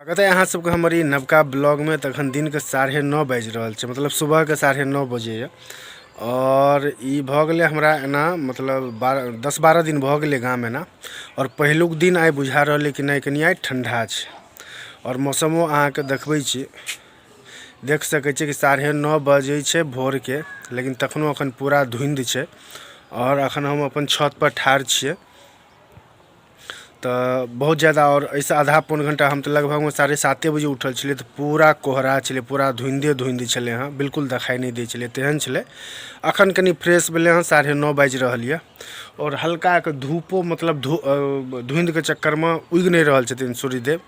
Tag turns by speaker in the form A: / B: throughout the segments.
A: स्वागत है अहाँ सबके हमर ई नवका ब्लॉगमे। तखन दिनके 9:30 बाजि रहल छै, मतलब सुबहके 9:30 बजैए। आओर ई भऽ गेलै हमरा एना मतलब 10-12 दिन भऽ गेलै गाम एना। आओर पहिलुक दिन आइ बुझा रहल अइ कि नहि कनि आइ ठण्डा छै। आओर मौसमो अहाँके देखबै छी, देख सकै छियै कि 9:30 बजै छै भोरके, लेकिन तखनो एखन पूरा धुन्ध छै। आओर एखन हम अपन छतपर ठाढ़ छियै तऽ बहुत जादा। आओर एहिसँ आधा पौन घण्टा हम तऽ लगभगमे 7:30 बजे उठल छलियै, तऽ पूरा कोहरा छलै, पूरा धुन्धे धुन्ध छलै हँ, बिल्कुल देखाइ नहि दै छलै, तेहन छलै। अखन कनि फ्रेश भेलै हँ, 9:30 बाजि रहल यऽ। आओर हल्काके धूपो मतलब धुन्धके चक्करमे उगि नहि रहल छथिन सूर्यदेव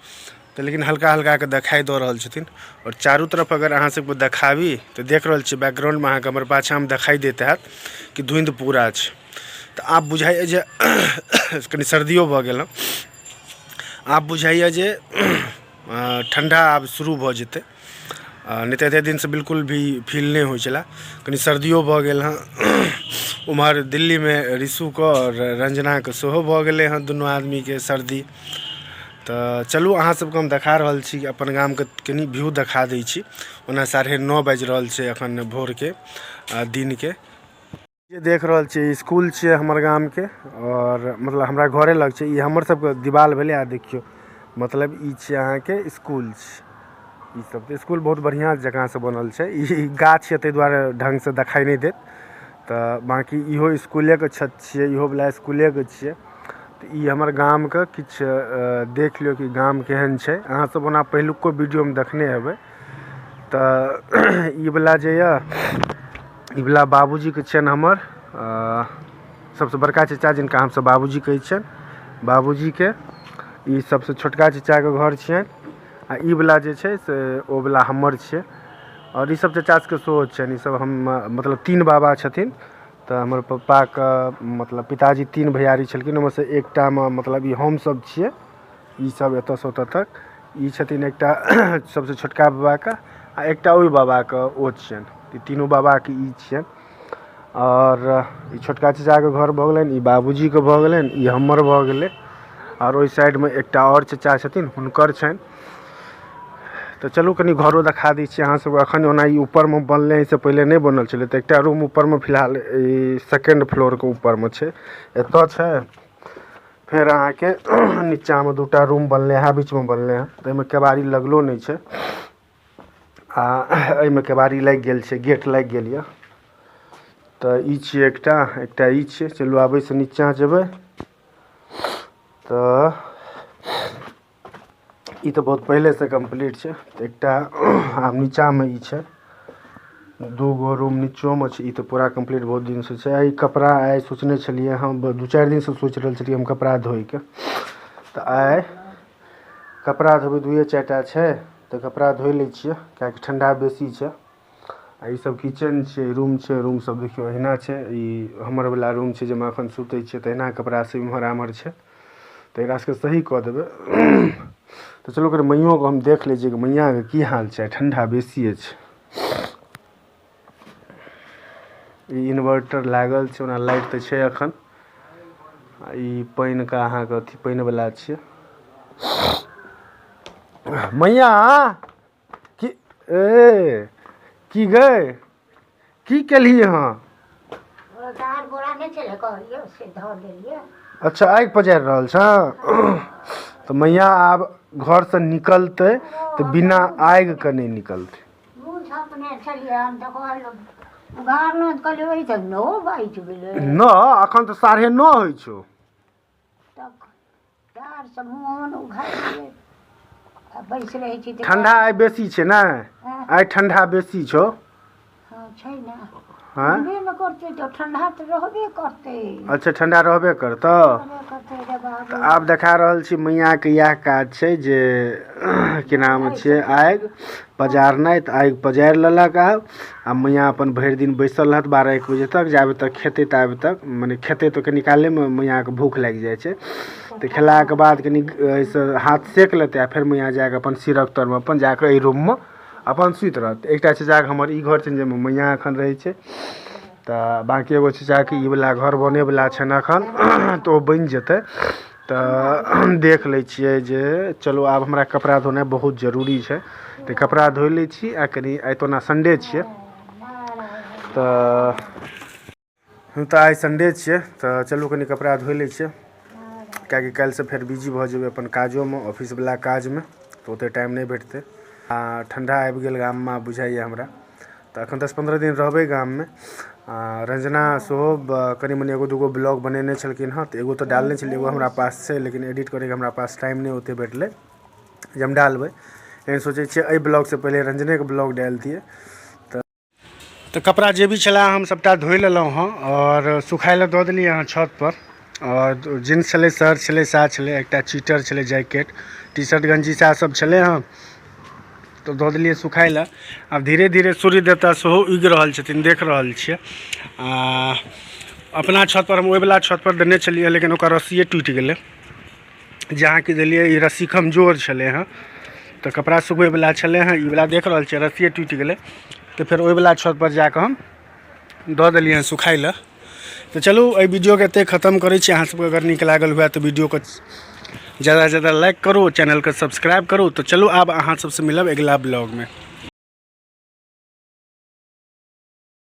A: तऽ, लेकिन हल्का हल्काके देखाइ दऽ रहल छथिन। आओर चारू तरफ अगर अहाँ सबके देखाबी तऽ देख रहल छियै बैकग्राउंडमे अहाँके हमर पाछाँमे देखाइ दैत हैत कि धुन्ध पूरा छै। तऽ आब बुझाइए जे कनि सर्दियो भऽ गेल हँ, आब बुझाइए जे ठण्डा आब शुरू भऽ जेतै, नहि तऽ एतेक दिनसँ बिल्कुल भी फील नहि होइ छलए। कनि सर्दियो भऽ गेल हँ। ओम्हर दिल्लीमे ऋषुके आओर रञ्जनाके सेहो भऽ गेलै हँ दुनू आदमीके सर्दी। तऽ चलू अहाँ सबके हम देखा रहल छी अपन गामके कनि व्यू देखा दै छी। ओना 9:30 बाजि रहल छै एखन भोरके दिनके। जे देख रहल छियै इसकुल छियै हमर गामके, आओर मतलब हमरा घरे लग छै। ई हमर सबके दिवाल भेलै। आ देखियौ मतलब ई छियै अहाँके इसकुल छी। ई सब तऽ इसकुल बहुत बढ़िआँ जकाँ से बनल छै। ई गाछ छै ताहि दुआरे ढङ्गसँ देखाइ नहि देत, तऽ बाँकी इहो इसकुलेके छत छियै, इहो वला इसकुलेके छियै। तऽ ई हमर गामके किछु देख लियौ कि गाम केहन छै। अहाँ सब ओना पहिलुको वीडियोमे देखने हेबै। तऽ ई वला जे यऽ ई वला बाबूजीके छियनि, हमर सबसँ बड़का चचा जिनका हमसब बाबूजी कहै छियनि, बाबूजीके ई सबसँ छोटका चचाके घर छियनि। आ ई वला जे छै से ओ वला हमर छियै। आओर ई सब चचा सबके सेहो छियनि। ई सब हम मतलब 3 बाबा छथिन। तऽ हमर पप्पाके मतलब पिताजी 3 भैयारी छलखिन, ओहिमे सँ एकटामे मतलब ई हमसब छियै। ई सब एतऽसँ ओतऽ तक ई छथिन एकटा सबसँ छोटका बाबाके आ एकटा ओहि बाबाके ओ छियनि। ई तीनू बाबाके ई छियनि। आओर ई छोटका चचाके घर भऽ गेलनि, ई बाबूजीके भऽ गेलनि, ई हमर भऽ गेलै। आओर ओहि साइडमे एकटा आओर चचा छथिन, हुनकर छनि। तऽ चलू कनि घरो देखा दै छी अहाँ सबके। एखन ओना ई ऊपरमे बनलै, एहिसँ पहिले नहि बनल छलै। तऽ एकटा रूम ऊपरमे फिलहाल ई सेकेंड फ्लोरके ऊपरमे छै, एतऽ छै। फेर अहाँके नीचाँमे 2टा रूम बनलै हँ, बीचमे बनलै हँ, ताहिमे केबाड़ी लगलो नहि छै। आ एहिमे केबाड़ी लागि गेल छै, गेट लागि गेल यऽ। तऽ ई छियै एकटा, एकटा ई छियै। चलू आब एहिसँ नीचाँ जेबै तऽ ई तऽ बहुत पहिलेसँ कम्प्लीट छै। तऽ एकटा आब नीचाँमे ई छै, 2 गो रूम नीचोमे छै। ई तऽ पूरा कम्प्लीट बहुत दिनसँ छै। आ ई कपड़ा आइ सोचने छलियै हम, 2-4 दिनसँ सोचि रहल छलियै हम कपड़ा धोइके, तऽ आइ कपड़ा धोबै। 2-4टा छै तऽ कपड़ा धोइ लै छियै, किएकि ठण्डा बेसी छै। आ ई सब किचन छै, रूम छै। रूम सब देखियौ अहिना छै। ई हमर वला रूम छै जाहिमे एखन सुतै छियै, तहिना कपड़ा सब इम्हर आम्हर छै। तऽ एकरा सबके सही कऽ देबै। तऽ चलू कनि मैयोके हम देख लै छियै कि मैयाके की हाल छै, ठण्डा बेसी अछि। ई इन्वर्टर लागल छै, ओना लाइट तऽ छै एखन। आ ई पानिके अहाँके अथी पानिवला छियै। मैया की ए की गै की केलही अहाँ? अच्छा आगि पजारि रहल छ। तऽ मैया आब घरसँ निकलतै तऽ बिना आगिके नहि निकलतै। नओ एखन तऽ 9:30 होइ छौ। ठण्डा आइ बेसी छै ने, आइ ठण्डा बेसी छौ। हँ अच्छा ठण्डा रहबे करतौ। तऽ आब देखा रहल छी मैयाके इएह काज छै जे की नाम छियै आगि पजारनाइ। तऽ आगि पजारि लेलक आब। आ मैया अपन भरि दिन बैसल रहत 12-1 बजे तक, जाबे तक खेतै ताबे तक, मने खेतै तऽ कनि कालेमे मैयाके भूख लागि जाइ छै। तऽ खेलाके बाद कनि एहिसँ हाथ सेक लेतै आ फेर मैया जाकऽ अपन सिरक तरमे अपन जाकऽ एहि रूममे अपन सुति रहत। एकटा चचाके हमर ई घर छनि जाहिमे मैया एखन रहै छै। तऽ बाँकी एगो चचाके ई वला घर बनैवला छनि एखन, तऽ ओ बनि जेतै। तऽ देख लै छियै जे चलू आब हमरा कपड़ा धोनाइ बहुत जरूरी छै। तऽ कपड़ा धोइ लै छी आ कनि आइ तऽ ओना संडे छियै, तऽ तऽ आइ संडे छियै, तऽ चलू कनि कपड़ा धोइ लै छियै, किएकि काल्हिसँ फेर बिजी भऽ जेबै अपन काजोमे, ऑफिसवला काजमे, तऽ ओते टाइम नहि भेटतै। आ ठण्डा आबि गेल गाममे बुझाइए हमरा। तऽ एखन 10-15 दिन रहबै गाममे। आ रंजना सेहो कनि मनि एगो दूगो ब्लॉग बनेने छलखिन हँ, तऽ एगो तऽ डालने छलियै, एगो हमरा पास छै, लेकिन एडिट करैके हमरा पास टाइम नहि ओते भेटलै जे हम डालबै। लेकिन सोचै छियै एहि ब्लॉगसँ पहिले रंजनेके ब्लॉग डालि दियै। तऽ कपड़ा जे भी छलै हम सबटा धोइ लेलहुँ हँ आओर सुखाय लए दऽ देलियै हँ छतपर। आओर जीन्स छलै, शर्ट छलै, साया छलै, एकटा चीटर छलै, जैकेट, टी शर्ट, गंजी सएह सब छलै हँ, तऽ दऽ देलियै सुखाय लए। आब धीरे धीरे सूर्य देवता सेहो उगि रहल छथिन, देख रहल छियै। आ अपना छतपर हम ओहिवला छतपर देने छलियै, लेकिन ओकर रस्सिए टूटि गेलै। जहाँ कि देलियै ई रस्सी कमजोर छलै हँ, तऽ कपड़ा सुखबैवला छलै हँ, ई वला देख रहल छियै रस्सिए टूटि गेलै। तऽ फेर ओहिवला छतपर जाकऽ हम दऽ देलियै हँ सुखाय लए। तऽ चलू एहि वीडियोके एतहि खतम करै छी। अहाँ सबके अगर नीक लागल हुए तऽ वीडियोके ज्यादासँ ज्यादा लाइक करू, चैनलके सब्सक्राइब करू। तऽ चलू आब अहाँ सबसँ मिलब अगिला ब्लॉगमे।